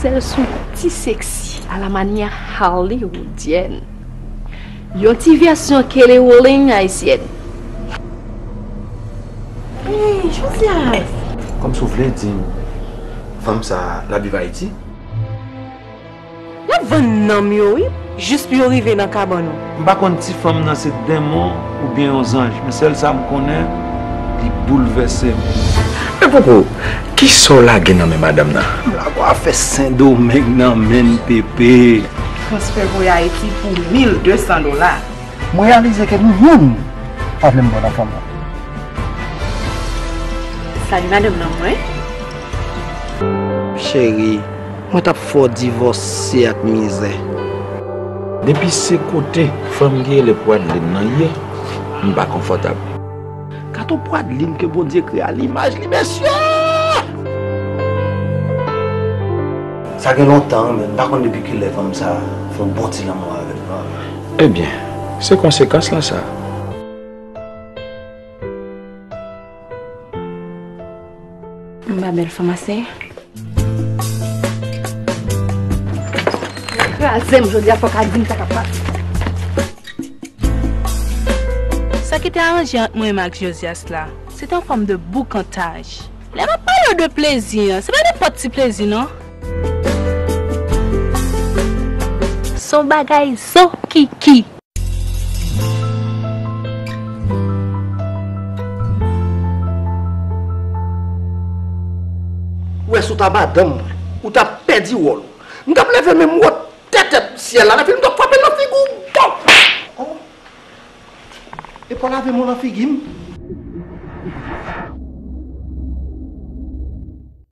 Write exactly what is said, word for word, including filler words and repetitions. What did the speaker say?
Sèl sou ti seksi à la manière hollywoodienne. Yon ti vèsyon Kelly Rowling ayisyèn. Hey, Josias! Kòmsi w vle di m, fanm sa l ap viv Ayiti? Y ap vann nanm yo, wi, jis pou yo rive nan kabann ou. M pa konn ti fanm nan se denmon oubyen yon zanj, men sèl sa m konnen, li boulvèse m. Men poko, kisa w lage nan men madanm nan? M lage w afè Sendomeng nan men n, Pepe. Transfè voye Ayiti pou mil de san dola. Mwen reyalize ke nou youn pa vle m bon nan fanm nan. Salut madanm nan mwen. Cheri, mwen t ap fè w divòse ak mizè. Depi se kote fanm ki rele Pwadlin nan ye, m pa konfòtab. Gato Pwadlin ke Bondye kreye a limaj li, mesye! Sa gen lontan, men m pa konn depi kilè fanm sa fè yon bon ti lanmou avè m, non. Ebyen, se konsekans lan sa. M pa bèl fanm ase? Kraze m jodi a, fò w ka di m sa k ap pase. Sa ki te aranje ant mwen menm ak Josias la, se te yon fòm de boukantaj. Lè m ap pale w de plezi an, se pa nenpòt ti plezi non. Se yon bagay zokiki. Ou wè si w ta madanm mwen, ou t ap pèdi wòl ou. M t ap leve men m wote tèt syèl la, epi m t ap frape l nan figi w. Bon! Oh! Epa w lave men w nan figi m.